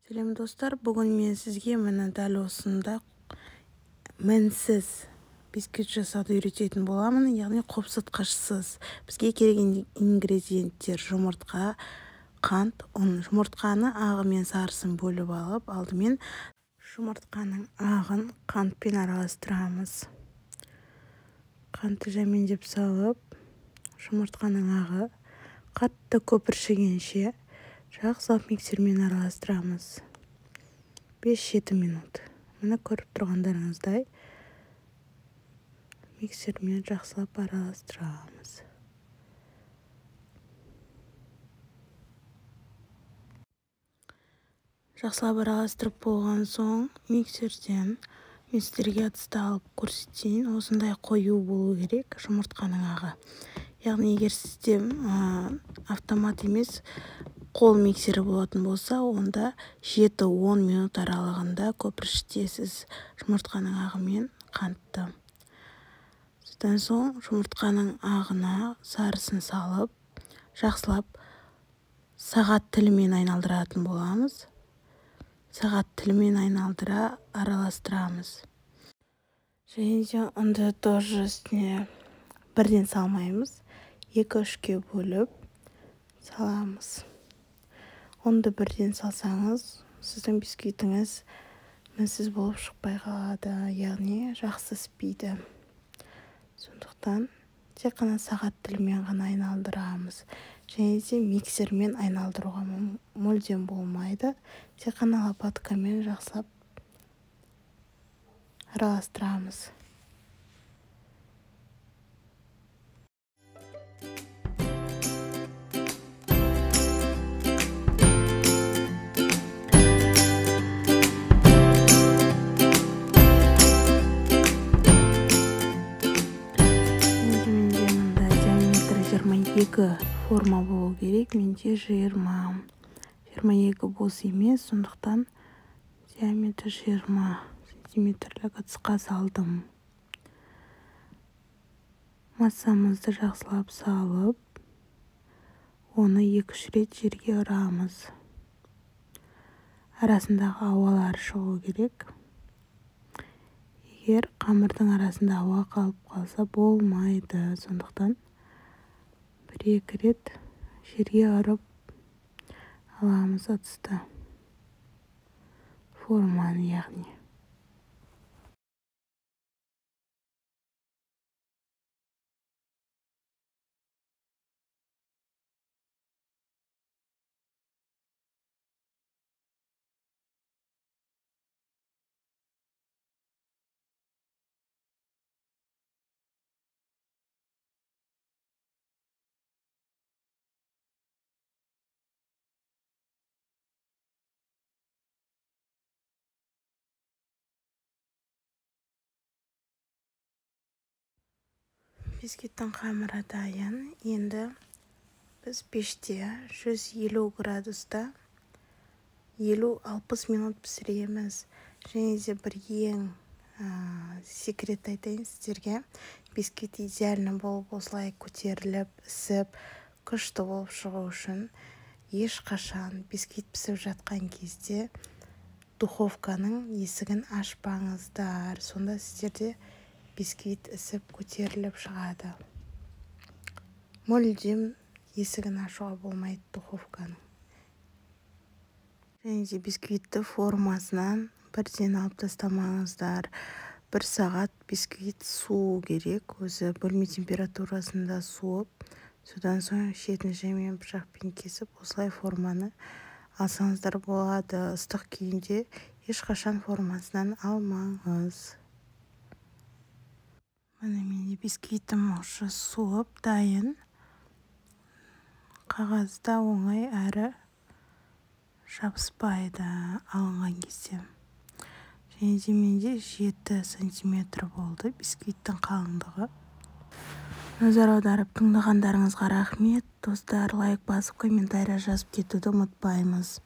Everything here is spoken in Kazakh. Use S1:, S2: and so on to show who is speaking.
S1: Сәлем, достар! Бүгін мен сізге міне дәл осындай мінсіз бисквит жасауды үйрететін боламын, яғни қопсытқышсыз. Бізге керек ингредиенттер: жұмыртқа, қант, ұн. Жұмыртқаны ағы мен сарысын бөліп алып, алдымен жұмыртқаның ағын қантпен араластырамыз. Қантты жәмендеп салып, жұмыртқаның ағы қатты көпіршігенше жақсылап миксермен араластырамыз 5-7 минут. Міне, көріп тұрғандарыңыздай, миксермен жақсылап араластырамыз. Жақсылап араластырып болған соң миксерден мен сіздерге ыдысты алып көрсетейін. Осындай қою болу керек жұмыртқаның ағы. Яғни егер сізде автомат емес, қол миксері болатын болса, онда 7-10 минут аралығында көпіршітесіз жұмыртқаның ағы мен қантты. Содан соң жұмыртқаның ағына сарысын салып, жақсылап сағат тілімен айналдыратын боламыз. Сағат тілімен айналдыра араластырамыз. Және де ұнды тоже үстіне бірден салмаймыз, 2-3-ке бөліп саламыз. Ұнды бірден салсаңыз, сіздің бисквитіңіз мінсіз болып шықпай қалады, яғни жақсы іспейді. Сондықтан тек қана сағат тілімен ғана айналдырамыз. Және де миксермен айналдыруға мүлдем болмайды, тек қана лопаткамен жақсылап араластырамыз. 22 форма болу керек, менде 20. 22 бос емес, сондықтан диаметрі 20 сантиметрлік ыдысқа салдым. Массамызды жақсылап салып, оны 2-3 рет жерге ұрамыз. Арасындағы ауалар шығу керек. Егер қамырдың арасында ауа қалып қалса, болмайды. Сондықтан 1-2 рет жерге ұрып аламыз ыдысты, форманы яғни. Бисквиттің қамыры дайын. Енді біз пеште 150 градуста 50-60 минут пісіреміз. Және де бір ең секрет айтайын сіздерге. Бисквит идеально болып, осылай көтеріліп, ісіп, күшті болып шығу үшін ешқашан бисквит пісіп жатқан кезде духовканың есігін ашпаңыздар. Сонда сіздерде бисквит ісіп, көтеріліп шығады. Мүлдем есігін ашуға болмайды духовканың. Және де бисквитті формасынан бірден алып тастамаңыздар. 1 сағат бисквит суу керек, өзі бөлме температурасында суып, содан соң шетін жаймен пышақпен кесіп, осылай форманы алсаңыздар болады. Ыстық күйінде ешқашан формасынан алмаңыз. Міне, менде бисквитім уже суып дайын. Қағазда оңай әрі жабыспайды алынған кезде. Және де менде 7 сантиметр болды бисквиттің қалыңдығы. Назар аударып тыңдағандарыңызға рахмет. Достар, лайк басып, комментарий жазып кетуді ұмытпаймыз.